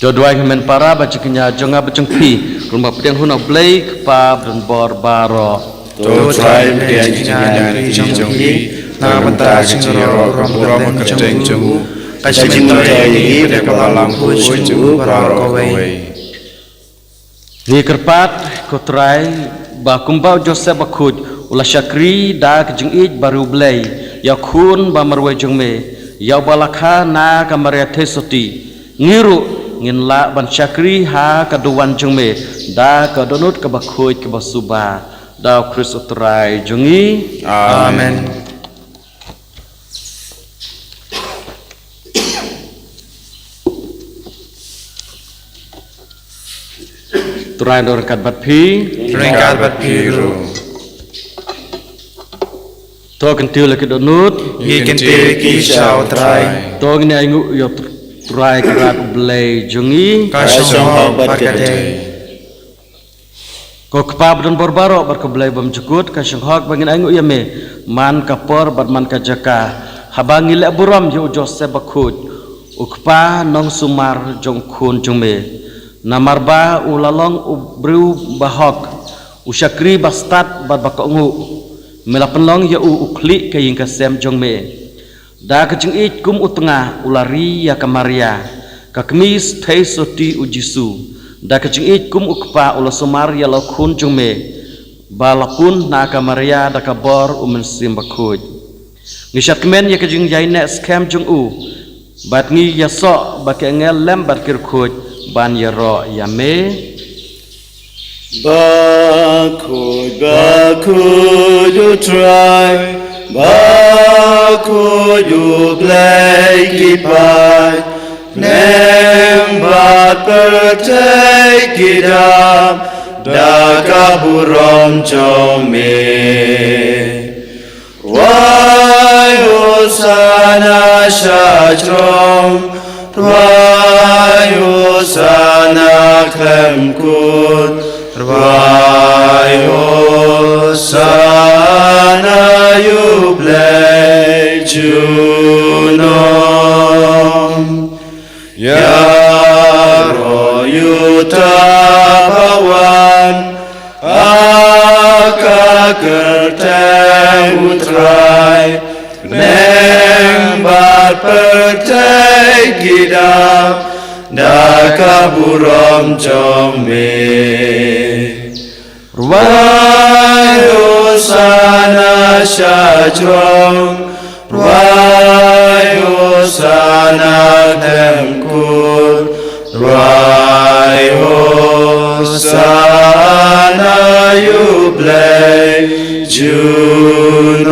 To duwai, hynmen para, ba jingkñia jong nga bad jong phi kan long ba pdiang hun ha U Blei Kpa badonbor baroh. To Trai, pdiang jingkñia jong phi na ka bynta ka jingïaroh burom ka kyrteng jong u, ka jingmyntoi ïa ngi, pdiang ka balang khuid jong u baroh kawei. Ngi kyrpad, ko Trai, ba kumba u Joseph Bakhuid u la shakri da ka jingïeit bariewblei ïa u khun ba marwei jong me, ïa uba la kha na ka Maria Theisotti, ngi ruh ngin lah ban shakri ha ka duwan jong me da ka dohnud kaba khuid kaba suba. Da U Khrist U Trai jong ngi. Amen. Amen. Trai un ryngkat bad phi. Ryngkat bad phi ruh. To kyntiew la ki dohnud. Ngi kyntiew ïa ki sha U Trai. To ngin ainguh ïa U Trai Kynrad U Blei jong ngi. Ka shong hok bad ka dei. Ko Kpa badonbor baroh bad ko Blei bymjukut, ka shong hok ba ngin ainguh ïa me man ka por bad man ka jaka, haba ngi leh burom ïa u Joseph Bakhuid, u kpa nongsumar jong u khun jong me. Namar ba u la long u briew bahok, u shakri bastad bad bakohnguh, me la pynlong ïa u u khlieh ka ïing ka sem jong me. Da ka jingïeit kum u tnga u la ri ïa ka Maria, ka kmie Theisotti u Jisu. Da ka jingïeit kum u kpa u la sumar ïa la u khun jong me, ba la pun na ka Maria da ka bor u Mynsiem Bakhuid. Ngi shad kmen ïa ka jingïaineh skhem jong u, bad ngi ïasoh ba ki angel lem bad ki riewkhuid ban ïaroh ïa me. Bakhuid, bakhuid U Trai, bakhuid U Blei ki paid, neng bad pyrthei ki dap da ka burom jong me. Rwai Hosana sha jrong, rwai Hosana khlem kut, rwai Hosana ïa U Blei junom. Ïaroh ïa uta ba wan ha ka kyrteng U Trai, neng bad pyrthei ki dap da ka burom jong me. Rwai Hosana sha jrong, rwai Hosana khlem kut, rwai Hosana ïa U Blei junom.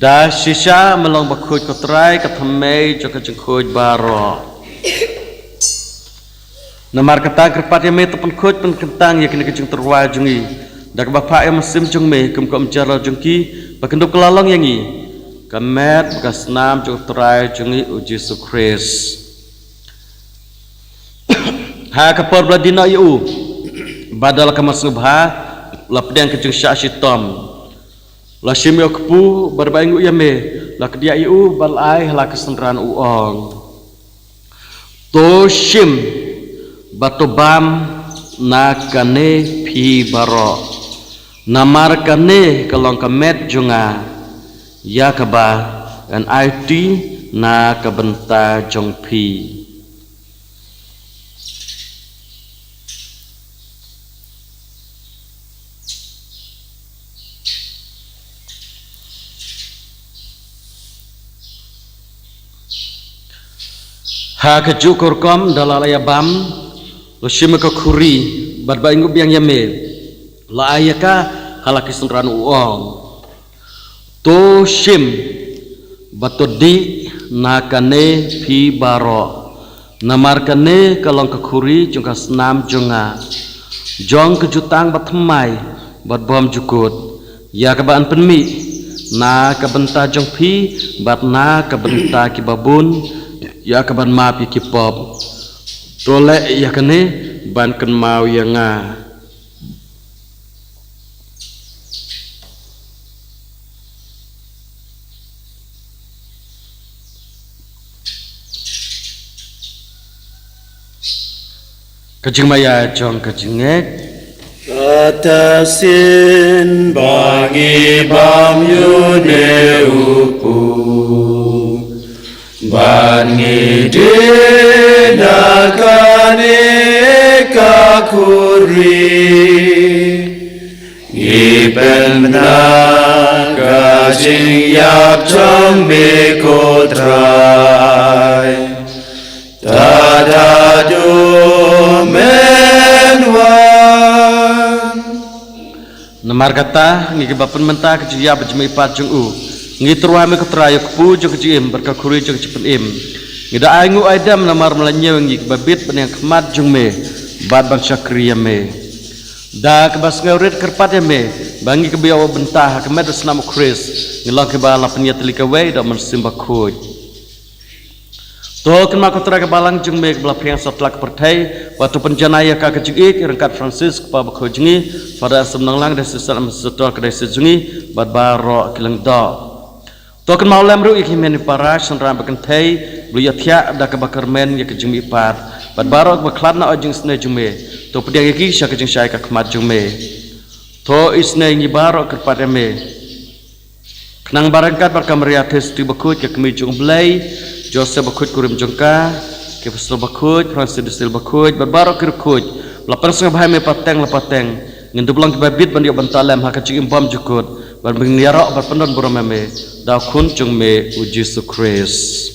Da shisha me long bakhuid ko Trai, ka thymmei jong ka jingkhuid baroh. Namar kata kyrpad ïa me, to pynkhuid pynkyntang ïa kine ki jingtyrwa jong ngi da kaba phah ïa u Mynsiem jong me, kum ka umjar jong ki ba kin dup kylla long ïa ngi ka met bad ka snam jong u Trai jong ngi u Jisu Khrist. Ha ka por ba la die noh ïa u, bad da la ka mar sngewbha, la pdiang ka jingshah shitom. La shim ïa u kpu, bad ba ainguh ïa me, la kdiah ïa u bad la ai ha la ka synran, u ong: To shim bad to bam na kane phi baroh, namar kane ka long ka met jong nga, ïa kaba yn aiti na ka bynta jong phi. Ha kajuh ka rukom da la ïa bam, la shim ka khuri, bad ba ainguh biang ïa me, la ai ïa ka ha la ki synran, u ong: To shim bad to dih na kane phi baroh, namar kane ka long ka khuri jong ka snam jong nga, jong ka jutang bathymmai bad bymjukut, ïa kaba yn pynmih na ka bynta jong phi bad na ka bynta kiba bun, ïa kaba yn map ïa ki pop. To leh ïa kane ban kynmaw ïa nga. Ka jingmaïa jong ka jingngeit. Kata shisien ba ngi bam ïa une u pud, bad ngi dih na kane ka khuri, ngi pynbna ka jingïap jong me, ko Trai, tad haduh men wan. Namar kata, ngi kiba pynmynta ka jingïap bad jingmihpat jong u, ngi tyrwa ïa me, ko Trai, ïa u kpu jong ka jingim bad ka khuri jong ka jingpynim. Ngi da ainguh aidem namar me la ñiew ïa ngi kiba bit ban ïeng ha khmat jong me bad ban shakri ïa me. Da kaba sngewrit kyrpad ïa me ba ngi kiba ïoh bynta ha ka met bad snam u Khrist, ngi long kiba la pynïatylli kawei da u Mynsiem Bakhuid. To kynmaw, ko Trai, ka balang jong me kaba la phriang satlak ka pyrthei, bad to pynjanai ïa ka ka jingïeit ryngkat Francis, u kpa bakhuid jong ngi, Father Anselm Nonglang, Diocese Ambassador ka diocese jong ngi, bad baroh ki lyngdoh. To kynmaw lem ruh ïa ki hynmen ki para, shynrang bad kynthei ba la ïathiah da kaba kyrmen ïa ka jingmihpat, bad baroh kiba khlad na ka jingisynei jong me. To pdiang ïa ki sha ka jingshai ka khmat jong me. To isynei ïa ngi baroh, kyrpad ïa me, khnang ba ryngkat bad ka Maria Theisotti bakhuid, ka Kmie jong u Blei, Joseph bakhuid, kurim jong ka, ki apostol bakhuid, Francis de Sales bakhuid, bad baroh ki riewkhuid ba la pynsngewbha ïa me pateng la pateng, ngin dup long kiba bit ban ïoh bynta lem ha ka jingim bymjukut, bad ngin ïaroh bad pyndonburom ïa me da u Khun jong me, u Jisu Khrist.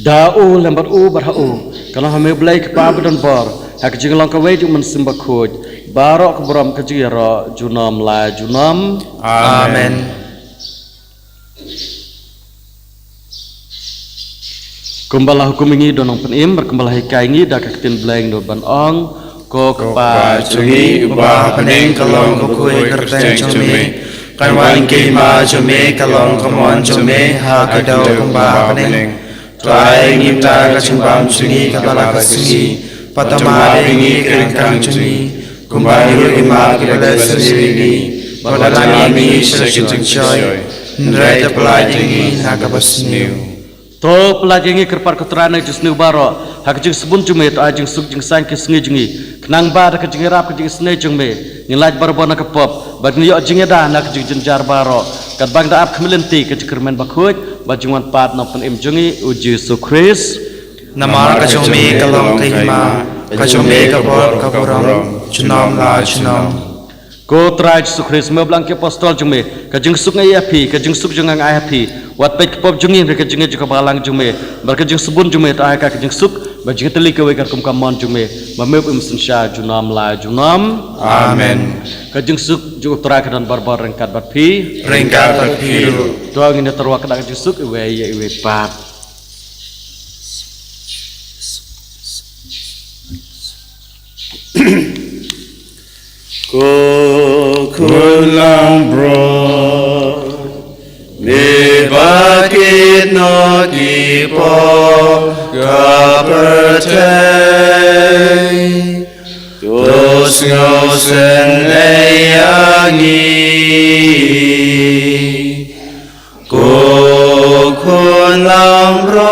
Da u, lem bad u, bad ha u, ka long ha me U Blei, u Kpa badonbor, ha ka jinglong kawei jong u Mynsiem Bakhuid, baroh ka burom ka jingïaroh junom la junom. Amen. Kumba la hukum ïa ngi, U Nongpynim, bad kumba la hikai ïa ngi da ka ktien Blei, ngi nud ban ong: Ko Kpa jong ngi uba ha bneng, ka long ka kyrteng jong me, kan wan ka hima jong me, ka long ka mon jong me ha ka daw kumba ha bneng. To ai ïa ngi mynta ka jingbam jong ngi kaba la ka sngi, bad to map ïa ngi ki ryngkang jong ngi, kumba ngi ruh ngi map ïa kiba leh sniew ïa ngi, bad to lam ïa ngi sha ka jingjoi, hynrei to pyllait ïa ngi na ka basniew. To pyllait ïa ngi, kyrpad ko Trai, na ka jingsniew baroh, ha ka jingsbun jong me to ai jingsuk jingsaiñ ki sngi jong ngi, khnang ba da ka jingïarap ka jingisynei jong me, ngin lait barabor na ka pop, bad ngin ïoh jingïada na ka jingjynjar baroh, katba ngi da ap khmih lynti ka jingkyrmen bakhuid bad jingwan pat u Nongpynim jong ngi, u Jisu Khrist. Namar ka jong me ka long ka hima, ka jong me ka bor, ka burom, junom la junom. Ko Trai Jisu Khrist, me ba la ong ki apostol jong me: Ka jingsuk nga ai ha phi, ka jingsuk jong nga nga ai ha phi. Wat peit ki pop jong ngi, hynrei ka jingngeit jong ka balang jong me, bad ka jingsbun jong me to ai ha ka ka jingsuk bad jingtylli kawei katkum ka mon jong me, ba me u im synshar junom la junom. Amen. Ka jingsuk jong u Trai ka don barabor ryngkat bad phi. Ryngkat bad phi ruh. To ngin ïa tyrwa kynda ka jingsuk iwei ïa iwei pat. Ko Khun langbrot, me ba kit noh ki pop ka pyrthei, to sngewsynei ïa ngi. Ko khun langbrot,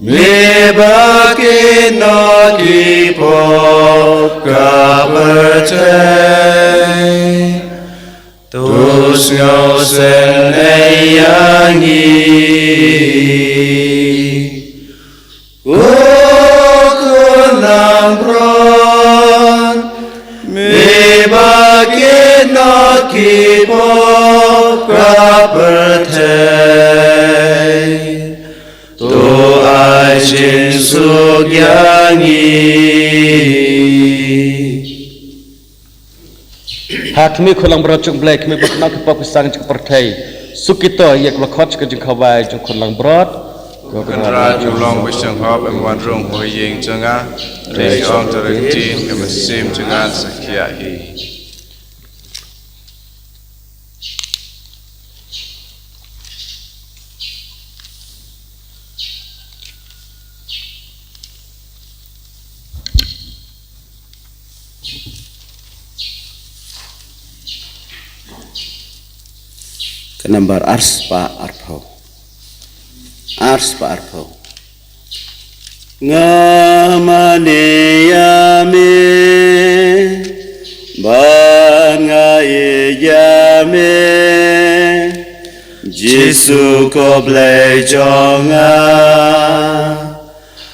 me ba kynnoh ki pop ka pyrthei, to sngewsynei ïa ngi. Ko khun langbrot, me ba kynnoh ki pop ka pyrthei, to ai jingsuk ïa ngi. Ha khmih, khun langbrot jong U Blei, khmih ba kynnoh ki pop ki sang jong ka pyrthei. Suk kito ïa kiba khot sha ka jingkhawai jong khun langbrot. Ko Kynrad, u long ba shong hop, em wan rung ha ïing jong nga. Hynrei ong tang ka ktien, ka mynsiem jong nga sa khih hi. Ka nambar arspah arphew. Arspah arphew. Nga mane ïa me, bad nga ïeit ïa me, Jisu ko Blei jong nga.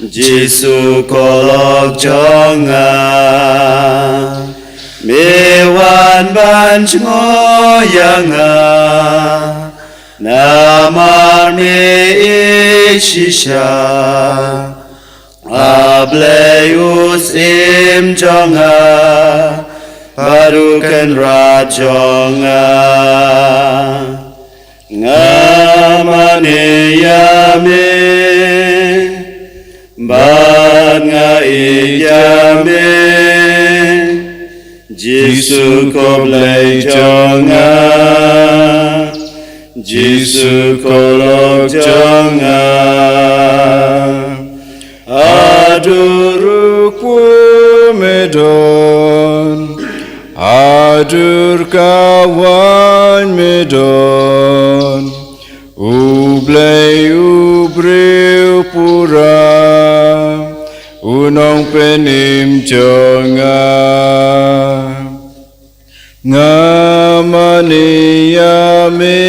Jisu ko lok jong nga, me wan ban jngoh ïa nga, namar me ïeit shisha. A Blei u Syiem jong nga, bad u Kynrad jong nga. Nga mane ïa me, bad nga ïeit ïa me, Jisu ko Blei jong nga, Jisu ko lok jong nga. Haduh ruh kpu me don, haduh ka waiñ me don, U Blei u briew pura, u nongpynim jong nga. Nga mane ïa me,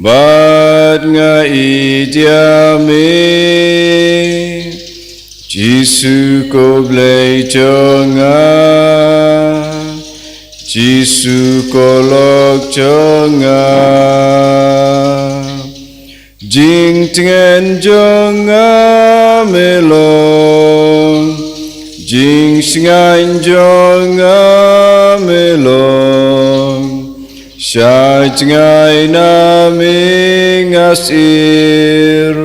bad nga ïeit ïa me, Jisu ko Blei jong nga, Jisu ko lok jong nga. Jingtngen jong nga me long, jingshngaiñ jong nga me long. Sha jngai na me nga sir,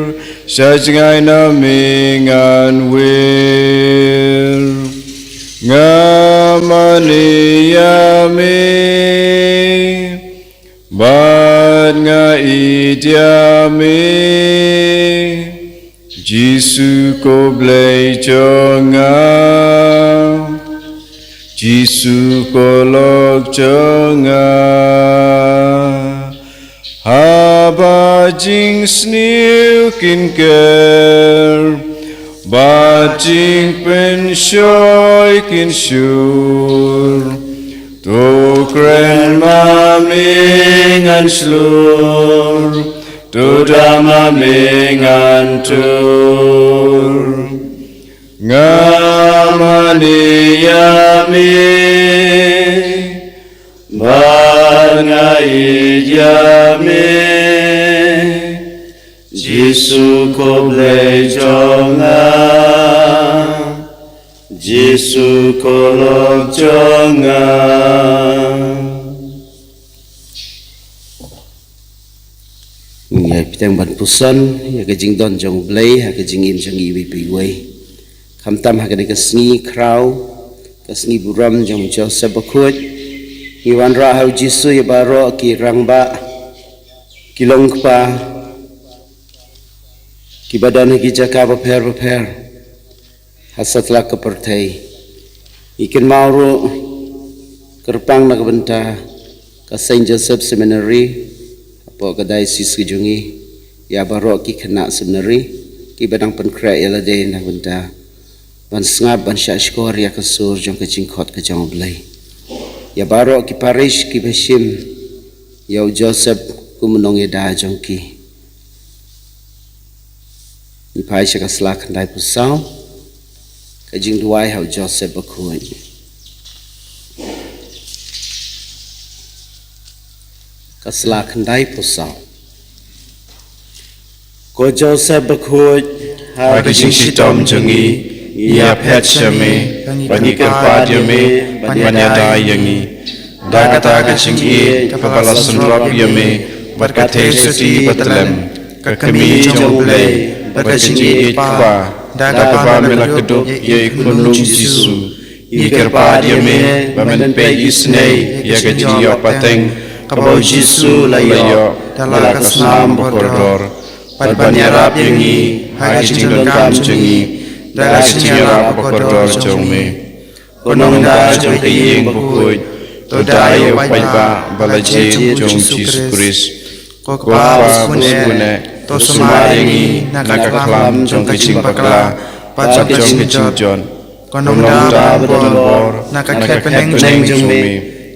sha jngai na me ngan wir. Nga mane ïa me, bad nga ïeit ïa me, Jisu ko Blei jong nga, Jisu ko lok jong nga. Haba jingsniew kin ker, bad jingpynshoi kin shur, to kren ma me ngan shlur, to da ma me ngan tur. Nga mane ïa me, bad nga ïeit ïa me, Jisu ko Blei jong nga, Jisu ko lok jong nga. Ngi ïai bteng ban puson ïa ka jingdon jong U Blei ha ka jingim jong ngi iwei pa iwei. Khamtam ha kane ka sngi khraw, ka sngi burom jong Joseph Bakhuid, ngi wanrah ha U Jisu ïa baroh ki rangbah, ki longkpa, kiba don ha ki jaka bapher bapher ha satlak ka pyrthei. Ngi kynmaw ruh kyrpang na ka bynta Ka Saint Joseph Seminary, hapoh ka diocese ka jong ngi, ïa baroh ki khynnah seminary, kiba dang pynkhreh ïa lade na ka bynta ban sngap ban shahshkor ïa ka sur jong ka jingkhot ka jong U Blei. Ïa baroh ki parish kiba shim ïa u Joseph kum u nongïada jong ki. Ngi phai sha ka sla khyndaiphew saw, ka jingduwai ha u Joseph Bakhuid. Ka sla khyndaiphew saw. Ko Joseph Bakhuid, ha ka jingshitom jong ngi, ngi ïaphet sha me, bad ngi kyrpad ïa me ban ïada ïa ngi. Da kata ka jingïeit kaba la synrop ïa me bad ka theisotti bathylliem, ka kmie jong U Blei bad ka jingïeit kpa, da kaba me la kdup ïa i khun nong Jisu, ngi kyrpad ïa me ba men peit isynei ïa ka jingïoh pateng kaba u Jisu u la ïoh da la ka snam bakordor, bad ban ïarap ïa ngi ha ka jingdonkam jong ngi da ka jingïarap bakordor jong me. Ko Nongïada jong ka ïing bakhuid, to da ïa u paidbah ba la jied jong u Jisu Khrist. Ko Kpa ba sbun eh, to sumar ïa ngi na ka khlam jong ka jingbakla bad jong ka jingjot. Ko Nongïada badonbor, na ka khet bneng jong me,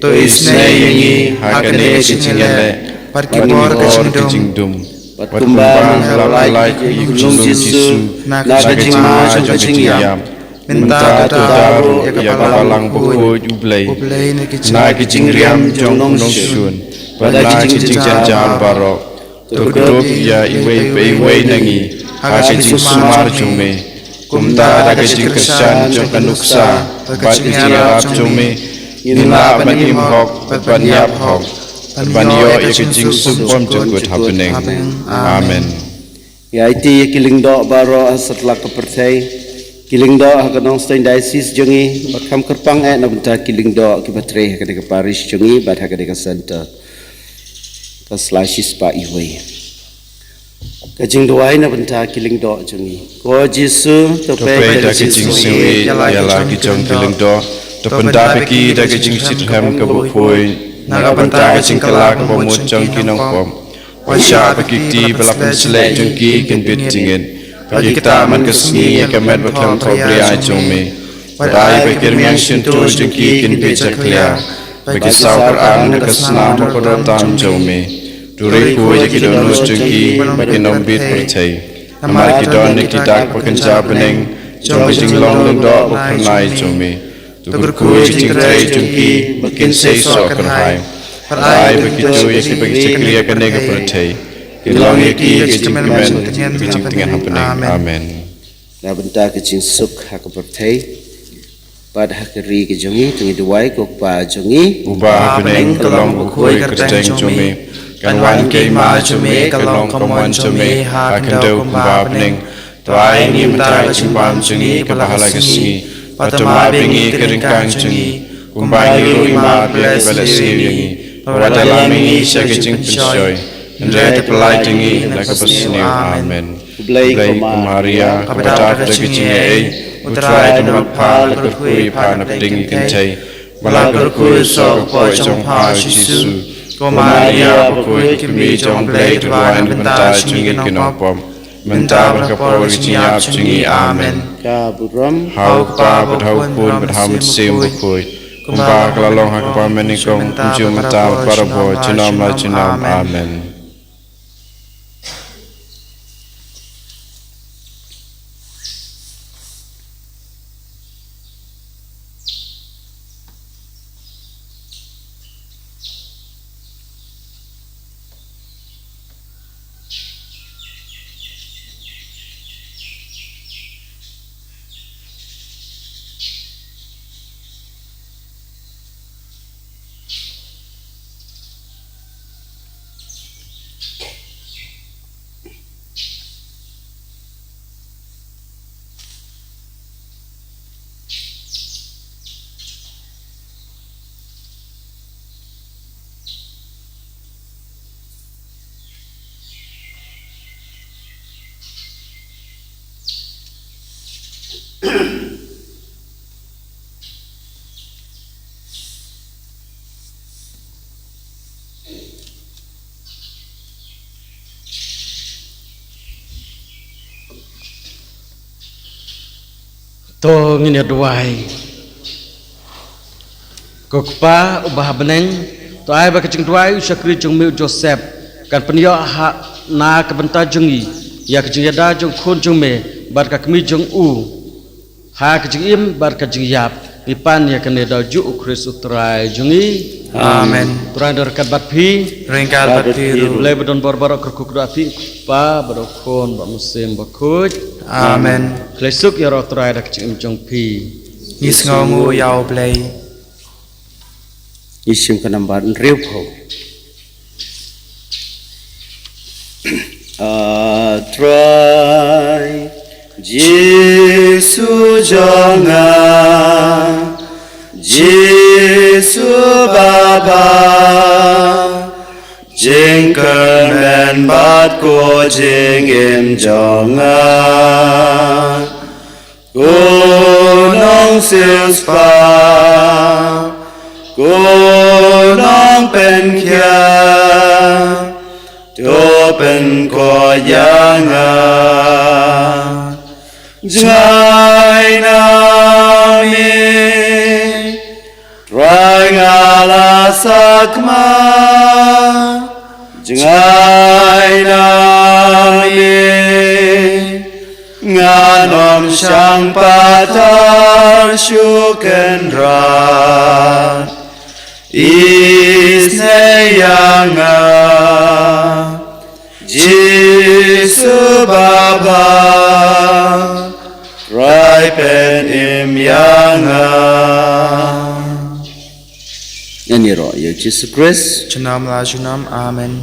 to isynei ïa ngi ha kane ka jingïaleh bad ki bor ka jingdum. Bad kumba me la pyllait ïa u Jisu na ka jingma jong ka jingïap, mynta to da ruh ïa ka balang bakhuid U Blei na ka jingriam jong u nongshun bad na ka jingjynjar baroh. To kdup ïa iwei pa iwei na ngi ha ka jingsumar jong me. Kumta da ka jingkyrshan jong ka nuksa bad ka jingïarap jong me, ngin lah ban im hok bad ban ïap hok, bad ban ïoh ïa ka jingsuk bymjukut ha bneng. Amen. Ïa ïa ki lyngdoh baroh ha satlak ka pyrthei, ki lyngdoh ha ka Nongstoiñ Diocese jong ngi, bad kham kyrpang eh na bynta ki lyngdoh kiba trei ha kane ka parish jong ngi bad ha kane ka center. Ka sla shispah iwei. Ka jingduwai na bynta ki lyngdoh jong ngi. Ko Jisu, to peit da ka jingsngewsih ïa la ki jong ki lyngdoh, to pyndap ïa ki da ka jingshitrhem kaba khuid na ka bynta ka jingkylla kaba mut jong ki nongpop. Wat shah ba ki kti ba la pynsleh jong ki kin bit jingit, ba ki ktah man ka sngi ïa ka met ba khlem thohbria jong me. Wat ai ba ki rmiang shyntur jong ki kin bit jakhlia, ba ki saw kyrang na ka snam bakordor tam jong me. To ri khuid ïa ki dohnud jong ki ba kin ym bit pyrthei, namar ki don ïa ki dak ba kynja bneng jong ka jinglong lyngdoh ba phyrnai jong me. To kyrkhu ïa ka jingtrei jong ki ba kin seisoh kyrhai. Bad ai ba kito ïa kiba ki shakri ha kane ka pyrthei kin long ïa ki ïa ka jingkmen bad ka jingtngen ha bneng. Amen. Na bynta ka jingsuk ha ka pyrthei bad ha ka ri ka jong ngi, to ngi duwai. Ko Kpa jong ngi uba ha bneng, ka long bakhuid ka kyrteng jong me. Kan wan ka hima jong me, kan long ka mon jong me ha khyndew kumba ha bneng. To ai ngi mynta ka jingbam jong ngi kaba ha la ka sngi, bad to map ïa ngi ka ryngkang jong ngi, kumba ngi ruh ngi map ïa kiba leh sniew ïa ngi. Bad wat lam ïa ngi sha ka jingpynshoi, hynrei to pyllait ïa ngi na kaba sniew. Amen. Khublei ko Maria, kaba dap da ka jingaiei, U Trai u don bad pha. La kyrkhu ïa pha na pdeng ki kynthei, bad la kyrkhu ïa u soh ka kpoh jong pha U Jisu. Ko Maria bakhuid, ka Kmie jong U Blei, to duwai na ka bynta jong ngi ki nongpop, mynta bad ha ka por ka jingïap jong ngi. Amen. Ka burom ha U Kpa bad ha U Khun bad ha U Mynsiem Bakhuid, kumba ka la long ha kaba mynnyngkong, mynta bad barabor, junom la junom. Amen. To ngin ïa duwai. Ko Kpa uba ha bneng, to ai ba ka jingduwai u shakri jong me u Joseph kan pynïoh ha na ka bynta jong ngi ïa ka jingïada jong u khun jong me bad ka kmie jong u ha ka jingim bad ka jingïap. Ngi pan ïa kane da u juh u Khrist u Trai jong ngi. Amen. Trai da ryngkat bad phi. Ryngkat bad phi ruh. Blei ba don bor baroh kyrkhu kyrdoh ïa phi, Kpa bad u Khun bad u Mynsiem Bakhuid. Amen. Khlei suk ïa u Trai da ka jingim jong phi. Ngi sngewnguh ïa u Blei. Ngi shim ka nambar hynriewphew. A Trai Jisu jong nga, Jisu Baba, jingkyrmen bad ko jingim jong nga. Ko Nongsiewspah, ko Nongpynkhiah, to pynkoit ïa nga. Jngai na me, Trai nga la sakma, jngai na me, ngan ym shang patar shu kynrad. Isynei ïa nga, Jisu Baba, Trai pynim ïa nga. Ngan ïaroh ïa u Jisu Khrist. Junom la junom. Amen.